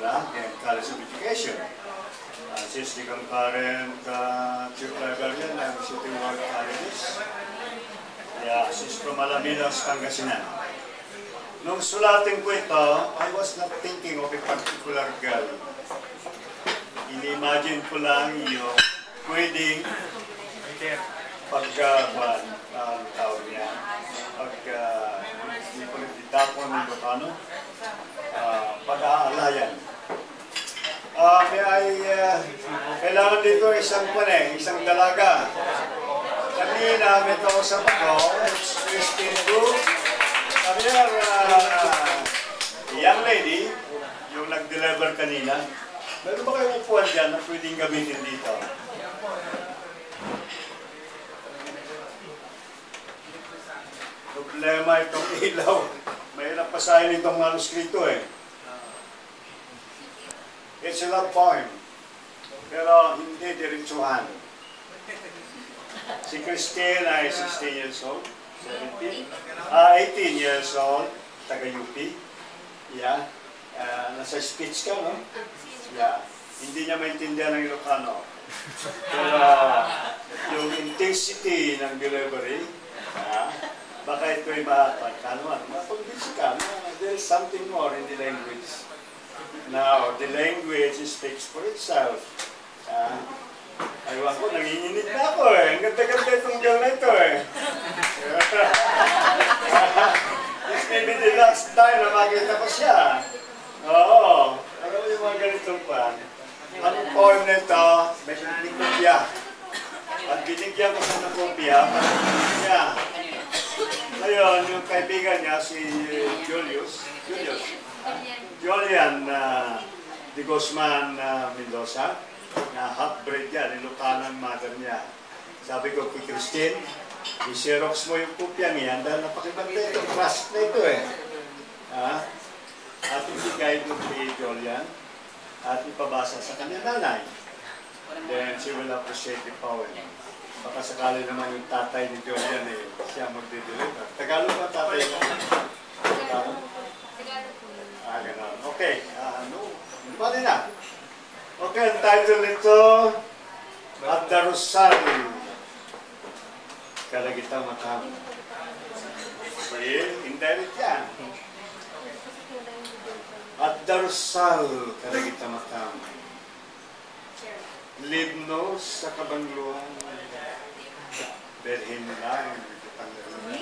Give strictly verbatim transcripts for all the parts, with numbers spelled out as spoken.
and College of Education. Uh, she's the concurrent uh, chief librarian ng City Ward Colleges. Yeah, she's from Alaminos, Pangasinan. Nung sulatin ko ito, I was not thinking of a particular girl. Ini-imagine ko lang yung pwedeng pagka, kuwan, ang tawag niya, pagka, hindi ko nagdidapon ng ano, ah, pag-aalayan. Ah, may ay, ah, kailangan dito isang kuwan eh, isang dalaga. Kanina may kausap ako, it's Christine Gu. Sabi niya, ah, young lady, yung nag-deliver kanina, meron ba kayong upuan dyan na pwedeng gamitin dito? Problema itong ilaw. Mahirap basahin itong manuskrito eh. It's a love poem. Pero hindi diretsuhan. Si Christine ay sixteen years old, seventeen, ah, eighteen years old, taga U P. Yeah. Ah, nasa speech ka, no? Yeah. Hindi niya maintindihan ang Ilocano. Pero yung intensity ng delivery, ah, baka ito'y ma-, ano, makumbinsi ka na there is something more in the language. Now, the language speaks for itself. Ah, aywan ko, nanginginig na ako eh. Ang ganda-ganda itong girl na ito eh. This may be the last time na makita ko siya. Oo. Alam mo yung mga ganitong pan. Ang poem na ito, may binigyan kopya. At binigyan ko siya ng kopya para sa kanya. Ngayon, yung kaibigan niya, si Julius, Julius, Julian ah, de Guzman ah, Mendoza, na half-breed yan, Ilocano ang mother niya. Sabi ko kay Christine, i-xerox mo yung kopya niyan dahil napakaganda ito, classic na ito eh. Ha? At ibigay mo kay Julian at ipabasa sa kanyang nanay. Then she will appreciate the poem. Baka sakali naman yung tatay ni Julian eh, siya magde-deliver. Tagalog ba tatay mo? Tagalog? Ah, ganon. Okay. Ah, ano? Pwede na. Okay, ang title nito, Adda Rosal kadagita matam. See? Indirect yan. Adda Rosal kadagita matam. Limnos a kabangloan. Birhen laeng ti pangarigan.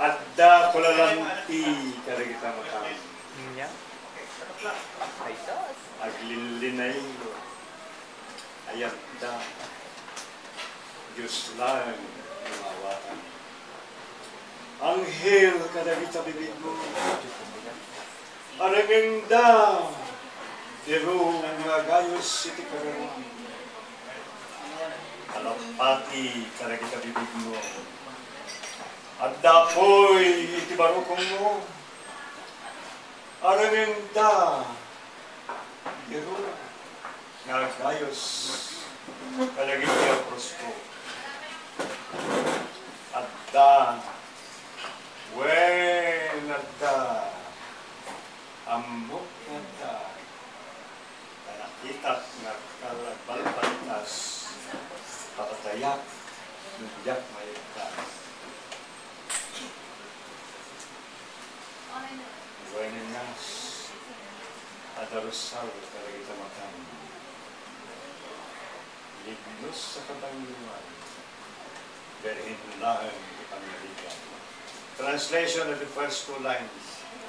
Adda kulalanti kadagita matam. Nya? Ay, sus. Aglinlinay. Ayatda. Dios laeng nga awaten. Anghel kadagita bibigmo. Arengengda, diruno nga agayos iti kararuam. Alappati kadagita bibigmo. Adda apuy iti barukongmo. Arengengda, diruno nga agayos kadagiti aprosko. Adda, wen, adda. Ammok nga adda. Ta nakitak nga agbalbalitas, papatayak no diak maibkas. Wen, adda Rosal kadagita matam. Limnos a kabangloan. Birhen laeng ti pangarigan. Translation of the first two lines.